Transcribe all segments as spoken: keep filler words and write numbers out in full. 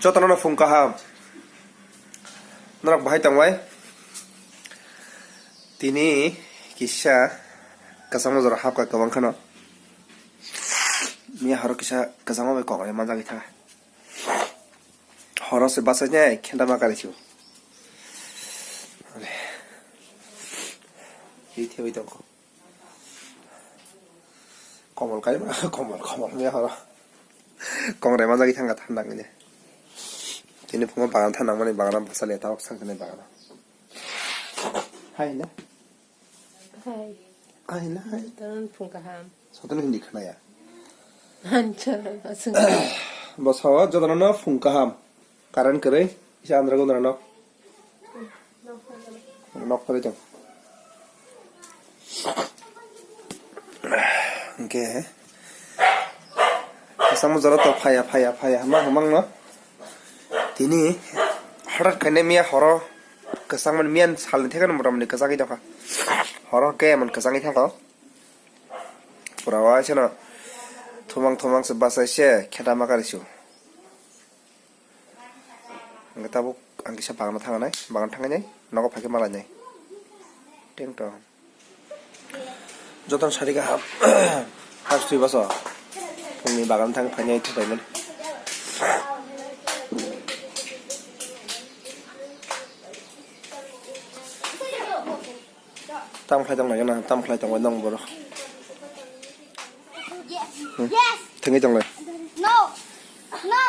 Jotono no phung kaham. Norok bahai tongbai? Tini kisa kwchangma jora hapkha kwbang kheno. Miya horo kisa kwchangma bai kok bai manjagwi thangkha. Horo se bachai nai khenda ma kari sio. Ri thewi tongkho. Komol kai ma, komol, komol miya horo. Kong rai manjagwi thangkha thanda wngwi. Tini phungo bagan thang nangmani, bagano basa le tabok sangkhe nai bagano. Hai na? Hai. Hai na hai. Tan phung kaham. Sotono hindi khnaya. Ancha, asung. Bo sao jotono no phung kaham. Current kwrwi, isa andra gondra nok. Nok kwrwi tong. Hwnkhe, kwchangma jora to phaya, phaya, phaya, hama, hamang no. Tini, hwrak khaina miya horo, kwchangma miya salni thekno motamoti kwchangwi tongkha. Horo khe emon kwchangwi thangkha. Pura waisano thumang thumang se bachai se kheta ma kari su. Hwnkhe tabuk ang kisa bagano thangnai, bagan thangnai, nogo phaikhe malainai. Teng tong. Jotono sari kaham. Hastwi baso. Phungni bagan thang phainai thuphaimani. Tam khlai tong nai na, tam khlai tong nong borok. Yes. Hmm. Yes. Thengwi tong lai. No. No.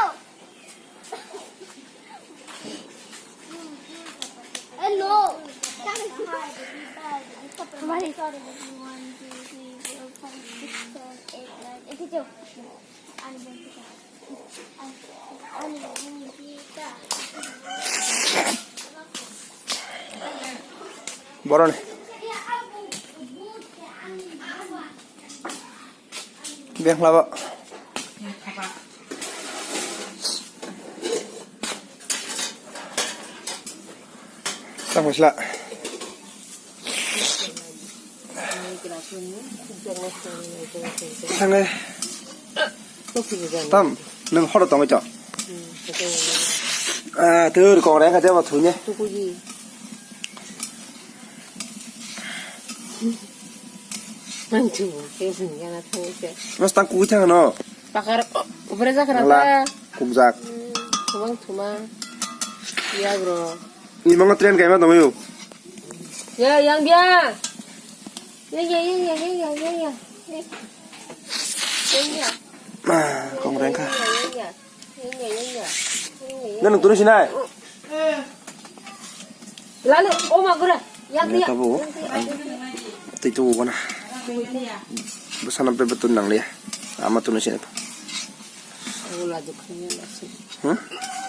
Eh, no. One, two, three, four, five, six, seven, eight, nine. Boroni. Beng laba. Tang sila. Thangai. Tam, nang horo tongoi to. Ah, tur kong reng aja ba thune. Manchu, ke singana thangse. Mas tang kui thang no. Pakar, oh, upre jak Ngla, rata. Kukjak. Hmm, thumang thumang. Iya, bro. Ni mango train kaima tongyo. Ya, yang dia. Ya, ya, ya. Ya, ya. Ah, kong rengkha. Ya, ya, ya. Nang tunu sinai. Lalu, oh, ma gura. Yang dia. Tabu. Tei tu wana. Bwsano bebak tun nang liya. Ama tunu sini. Aku laju kanya nasi. Hah?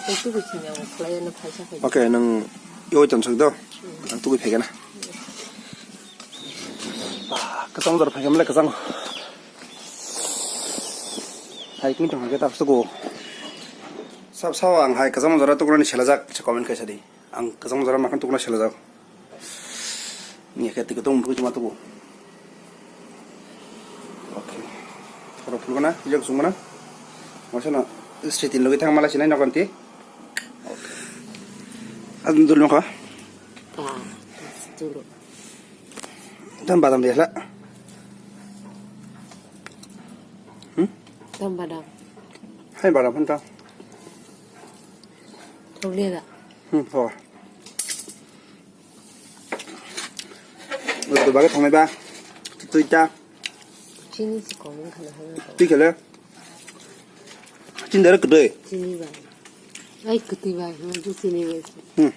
Itu bikin yang kalian apa sih? Oke, nang yo tonsok do. Ang tugui phegana. Ba, kwchang jora phaikhe mle kwchang. Hai kini tong hake tapsugo. Sab sao ang hai kwchang jora tukrani selajak se comment kaisa di. Ang kwchang jora makan tukna selajak. Ni khe tiko tong bukui tuma tugo. Okay. Thoro phulgana, ijak sungmana. Masana sritin logi thang mala sinai nokanti. Okay. Adun dul nokha. Ah, dulu. Dan badam dia lah. Hmm? Dan badam. Hai badam phanta. Thok liya da. Hmm, ho. Lo bagwi thangbai ba. Twi ta. Chini si kong khana hana. Twi khele. Chini dara kwtwi. Chini ba. Ai kwtwi ba, hana du chini ba. Hmm.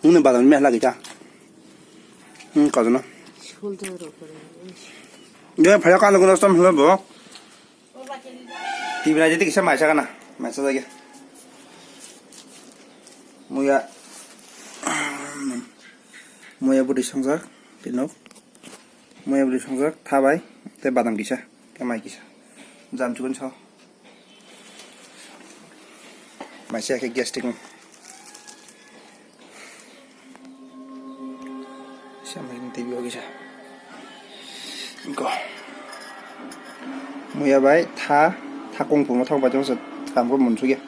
Mune badam meh lagi ta. Hmm, kajana. Shoulder ro kore. Dia phaya kan guna sam hlo bo. T V naidi kisa maisa kana, maisa jage. Muya, muya budi songjak, pinok. Muya budi songjak, thabai, tei badam kisa, tei mai kisa. Jam chukun so. Maisa khe gastric. Samai ni T V o kisa. Go. Muya bai tha, tha kung phumo thok bai tongsa, kam ko mun sugya.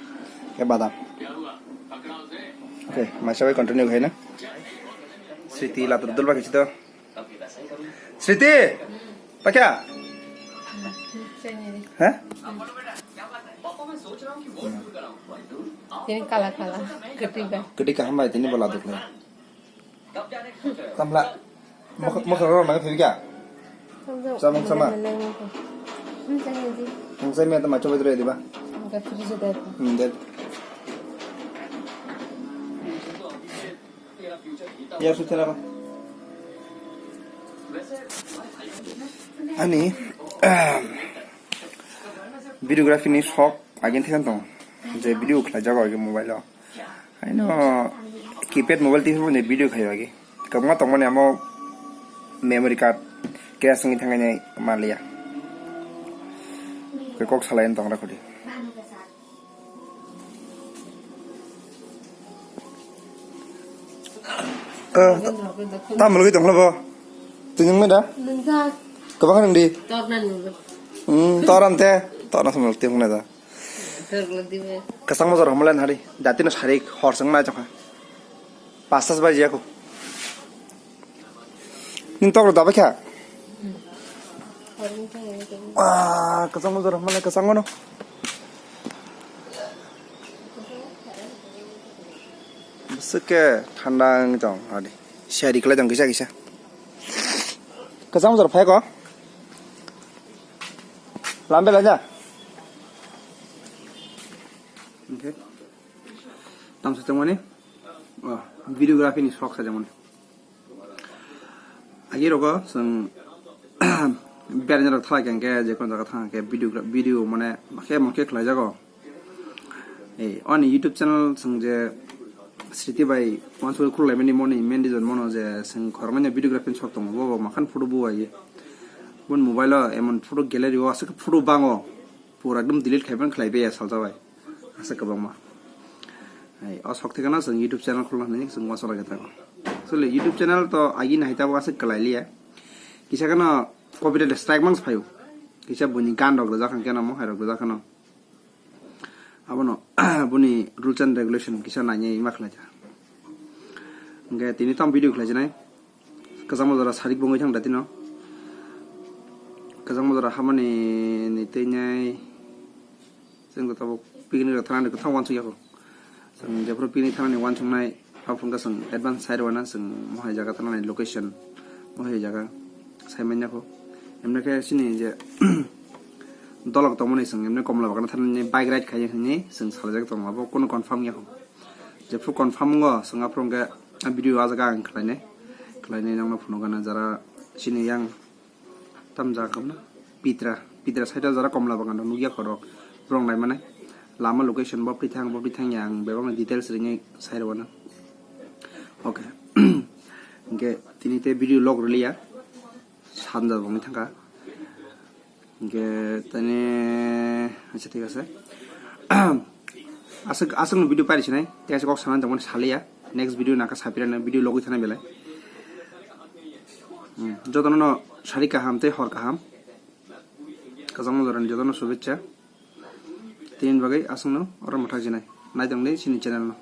Ke badam. Oke, masa bai continue khai na. Sriti latur dul bagi sito. Sriti, pakya? Hah? Tini kala kala, ketika. Ketika hambai tini bola dukle. Tamla, mokh-, mokh rok nang phibika? Samung sama. Nang sai me tama chobai dre diba? Hmm, dad. Ya, su tela ba. Ani, videography ni sok agin thikan tong. Je video khlai jago age mobile o. Haino keypad mobile twi phano video khaio agi. Kwbangma tongmani amo memory card crash wngwi thangwi nai manliya. Khe kok salai tong rakhodi. Eh, ta-, tamo logwi tongkha bo? Twi nungmai da? Nungkha. Kwbang nung di? Torna nungkha. Hmm, toram te. Torna samol twi hwngnai da. Kwchangma jora hamle nari. Datino sarik hor chwng nai chokha. Pastas baji aku. Ning tok da bakha? Ah, kwchangma jora hamle kwchangma no. Bwswk khe thanda wng tong hadi. Siyari kwlai tong kisa kisa. Kwchangma jora phai ko? Lambe lanya. Okay. Tamo se tongmani, oh, videography ni sok sajak mani. Agi rogo chwng beraina rok thalai khe, hwnkhe je kono jaga thang khe video, video mane makhe makhe khlai jago. Ei, ani YouTube channel chwng je Sriti bai wansugwi khulai mani moni main reason mono je chwng khoroknwi videography ni sok tongo, bo bo makhan photo bu ai. Bun mobile o emon photo gallery o aswk photo bango, pura ekdom delete khai ban khlai be ya salsa bai. Asa kwbangma. Hai, o sok thikano chwng YouTube channel khulna hinwi chwng uansuk lai tango. Actually, YouTube channel to agi nahai tabuk aswk kwlai liya. Kisa kheno copyright strike mangsa phaio. Kisa buini gan rok rijak hwnkhe no, mohai rok rijak kheno. Abono buni rules and regulation kisa nainai ma khlai ta. Hwnkhe tini tam video khlai jinai. Kwchangma jora sarik bo wngwi thang da tino. Kwchangma jora hamani ni twi nai. Chwng tabuk picnic rok thanani kwthang uansuk ya kho. Chwng jephuru picnic thanani uansuknai, haphung khe chwng advance sai rwna, chwng mohai jaga thanani location, mohai jaga sai manya kho. Emne khe chini je dolok tongmani chwng emne Komla Bagana thanani bike ride khai hinwi chwng salajak tongo, abo kunu confirm ya kho. Jephuru confirm wngo chwng aphuru hwnkhe a video ah jaga ang khlainai, khlainai nangno phunukgana jara chini yang Tam jaga kamna Pitra, Pitra side o jora Komla Bagan rok nukya khorok. Borok nai mane lama location bo pithang, bo pithang ya ang bebak ni details ringwi sai rwna. Okay. Hingke tini te video log rwliya. Sanja bongni thangka. Hingke tani acha thik ase. Aswk, aswk no video pari sinai, tei aswk kok sanani tongmani saliya. Next video naka sapirana video logwi thana belai. Hmm, jotono no sari kaham tei hor kaham. Kwchangma jorani jotono shubechcha. Tini bagwi aswk no oro mwthak jinai. Naitong di chini channel no.